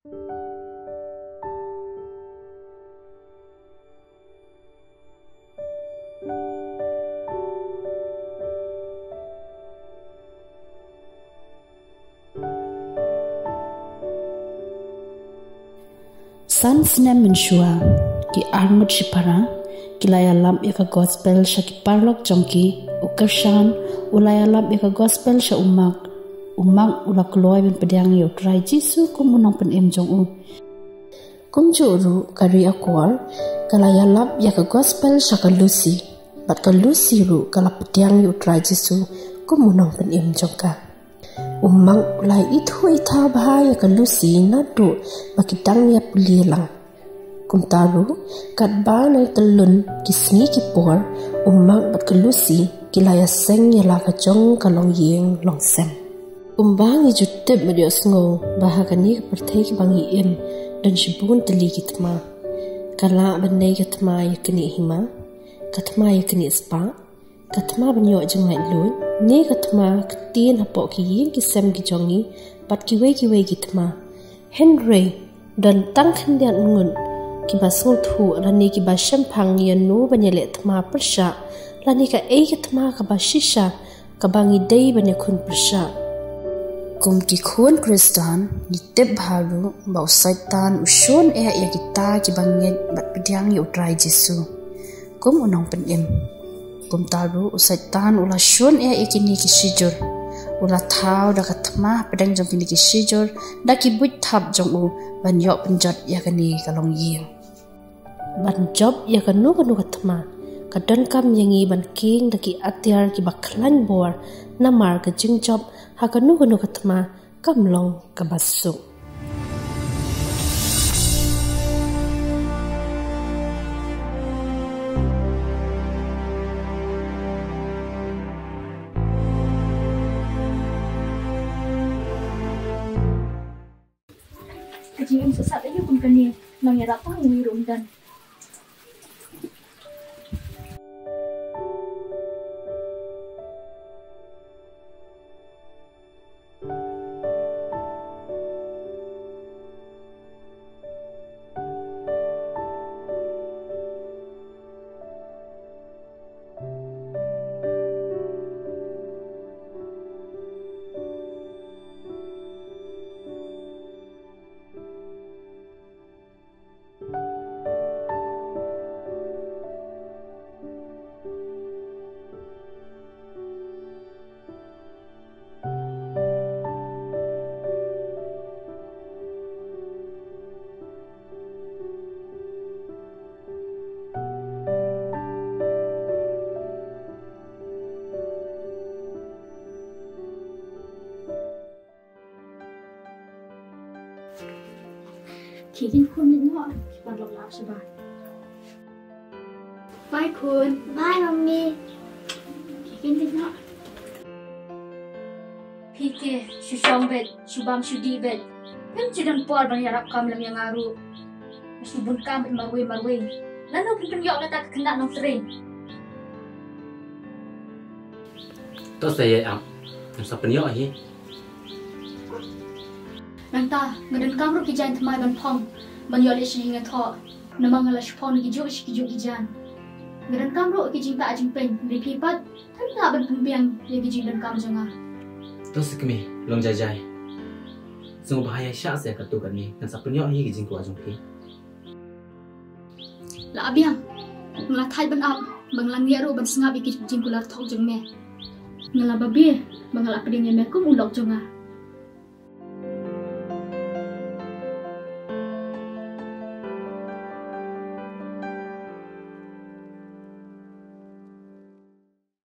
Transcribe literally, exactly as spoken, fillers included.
San snem mynshuwa, ki arngut shipara ki la ïalap ïa ka gospel sha ki paralok jong ki. U Kyrshan u la ïalap ïa ka gospel sha u Mark. U Mark u la kloi ban pdiang ïa u Trai Jisu kum u nongpynim jong u. Kumjuh ruh ka Ri Akor ka la ïalap ïa ka gospel sha ka Lucy, bad ka Lucy ruh ka la pdiang ïa u Trai Jisu kum u nongpynim jong ka. U Mark u la ithuh ithaw bha ïa ka Lucy naduh ba ki dang ïapule lang. Kumta ruh, katba nang tyllun ki sngi ki por, u Mark bad ka Lucy ki la ïaseng ïa la ka jong ka longïing longsem. Kumba ngi ju tip bad ïohsngew ba ha kane ka pyrthei kaba ngi im don shibun tylli ki thma. Ka lah ban dei ka thma ïa knieh hima, ka thma ïa knieh spah, ka thma ban ïoh jinglaitluid, ne ka thma ktien hapoh ki ïing ki sem ki jong ngi, bad kiwei kiwei ki thma. Hynrei don tang khyndiat ngut kiba sngewthuh lane kiba shemphang ïa no ban ïaleh thma pyrshah, lane kaei ka thma kaba shisha kaba ngi dei ban ïakhun pyrshah. Kum ki khun Khristan, ngi tip bha ruh ba u Soitan u shun eh ïa kita kiba ngeit bad pdiang ïa u Trai Jisu kum u nongpynim. Kumta ruh u Soitan u la shun eh ïa kine ki shijur. U la thaw da ka thma hapdeng jong kine ki shijur da ki buit thap jong u ban ïoh pynjot ïa kane ka longïing. Ban jop ïa kano kano ka thma, ka donkam ïa ngi ban kieng da ki atiar kiba khlaiñ bor, namar ka jingjop ha kano kano ka thma kam long kaba suk. Ka jingim shisha aïu kum kane, nang ïarap tang uwei ruh ym don. Khie kin khun mit noh, ki paralok lap shabar. Bye khun. Bye mummy. Khie kin mit noh. Phi te, shu shong beit, shu bam shu dih beit. Phim ju don por ban ïarap kam lem ïa nga ruh. Shu bun kam beit marwei marwei. Lano phin pynïoh kata ka khynnah nongtrei. To sa ïa ap. Ngan sa pynïoh hi. Nangta, nga donkam ruh ki jaiñ thymmai ban phong, ban ïoh leh sha ïing ïathoh. Namar nga la shu phong na kijuh sha kijuh ki jaiñ. Nga donkam ruh ki jingtah jingpeiñ, hynrei phi pat, phim lah ban pynbiang ïa ki jingdonkam jong nga. To sa kmie, long jai jai. Sngewbha ïa shah sa ïa katto katne, ngan sa pynïoh hi ki jingkwah jong phi. La biang, nga la thait ban ap, ba nga la ngiah ruh ban sngap ïa ki jingkular thok jong me. Nga la babe, ba nga la pdiang ïa me kum u lok jong nga.